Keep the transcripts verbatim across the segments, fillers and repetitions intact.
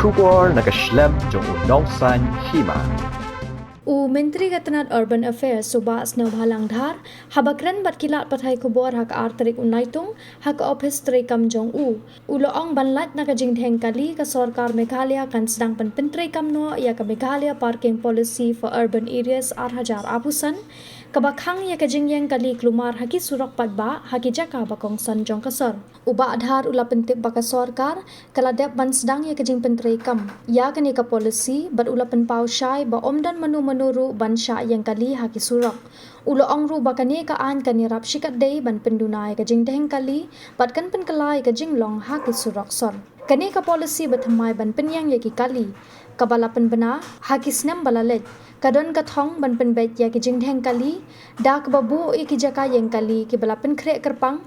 Khubor na ka shlem jong u nongsaiñ hima. U Myntri ka tnat Urban Affairs, u Bah Sniawbhalang Dhar, haba kren bad ki lad pathai khubor ha ka ar tarik u Naitung ha ka ophis treikam jong u, u la ong ban lait na ka jingdheng kali ka sorkar Meghalaya kan sdang ban pyntreikam noh ïa ka Meghalaya Parking Policy for Urban Areas ar hajar arphew san, kaba khang ïa ka jingïeng kali kulmar ha ki surok paidbah ha ki jaka ba kongsan jong ka sor. U Bah Dhar u la pyntip ba ka sorkar ka la dep ban sdang ïa ka jingpyntreikam ïa kane ka policy bad u la pynpaw shai ba ym don mano mano ruh ban shah ïeng kali ha ki surok. U la ong ruh ba kane ka aiñ kan ïarap shikatdei ban pynduna ïa ka jingdheng kali bad kan pynkylla ïa ka jinglong ha ki surok sor. Kane ka policy ba thymmai ban pynïeng ïa ki kali, kaba la pynbna ha ki snem ba la leit, ka don ka thong ban pynbeit ïa ki jingdheng kali da kaba buh ïa ki jaka ïeng kali kiba la pynkhreh kyrpang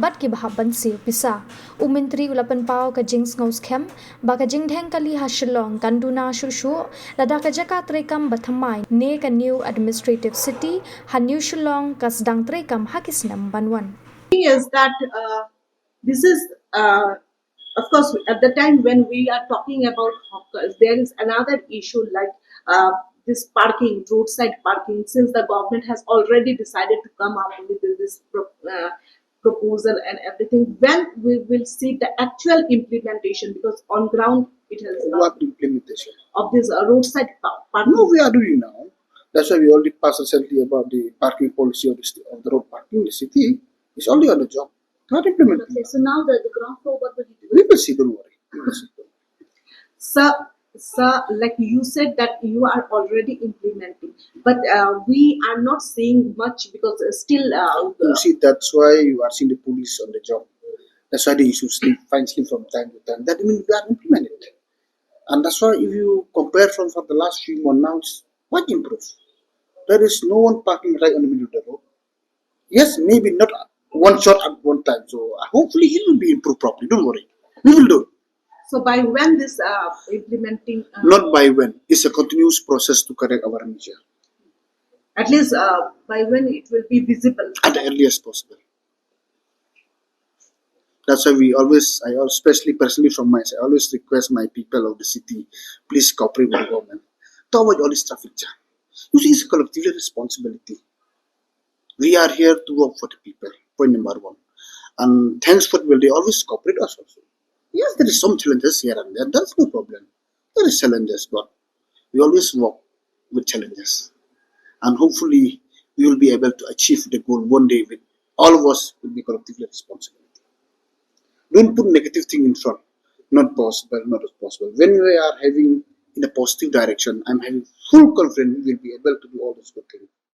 bad kiba hap ban siew pisa. U Myntri u la pynpaw ka jingsngewskhem ba ka jingdheng kali ha Shillong kan duna shuh shuh lada ka jaka treikam ba thymmai ne ka New Administrative City ha New Shillong ka sdang treikam ha ki snem ban wan. Is that uh, this is uh, of course, at the time when we are talking about hawkers, there is another issue like uh, this parking, roadside parking, since the government has already decided to come up with this pro- uh, proposal and everything. When we will see the actual implementation, because on ground it has What implementation? Of this uh, roadside pa- parking. No, we are doing now. That's why we already passed recently about the parking policy of the, st- of the road parking in the city. It's already on the job. Not implemented. Okay, so now the, the ground floor, what will you do? We will see, don't worry. We will see. Sir, sir, like you said that you are already implementing, but uh, we are not seeing much because uh, still. Uh, You see, that's why you are seeing the police on the job. That's why they issue sleep, fine sleep from time to time. That means we are implementing. And that's why if you compare from for the last few months now, it's quite improved. There is no one parking right on the middle of the road. Yes, maybe not one shot at one time. So uh, hopefully it will be improved properly. Don't worry. We will do. So by when this uh, implementing? Uh, Not by when. It's a continuous process to correct our nature. At least uh, by when it will be visible? At the earliest possible. That's why we always, I al- especially personally from my side, I always request my people of the city, please cooperate with the government to avoid all this traffic jam. You see, it's a collective responsibility. We are here to work for the people, point number one. And thanks for people, they always cooperate us also. Yes, there is some challenges here and there, that's no problem. There is challenges, but we always work with challenges. And hopefully, we will be able to achieve the goal one day with all of us will be collectively responsible. Don't put negative thing in front. Not possible, not possible. When we are having in a positive direction, I'm having full confidence we will be able to do all those good things.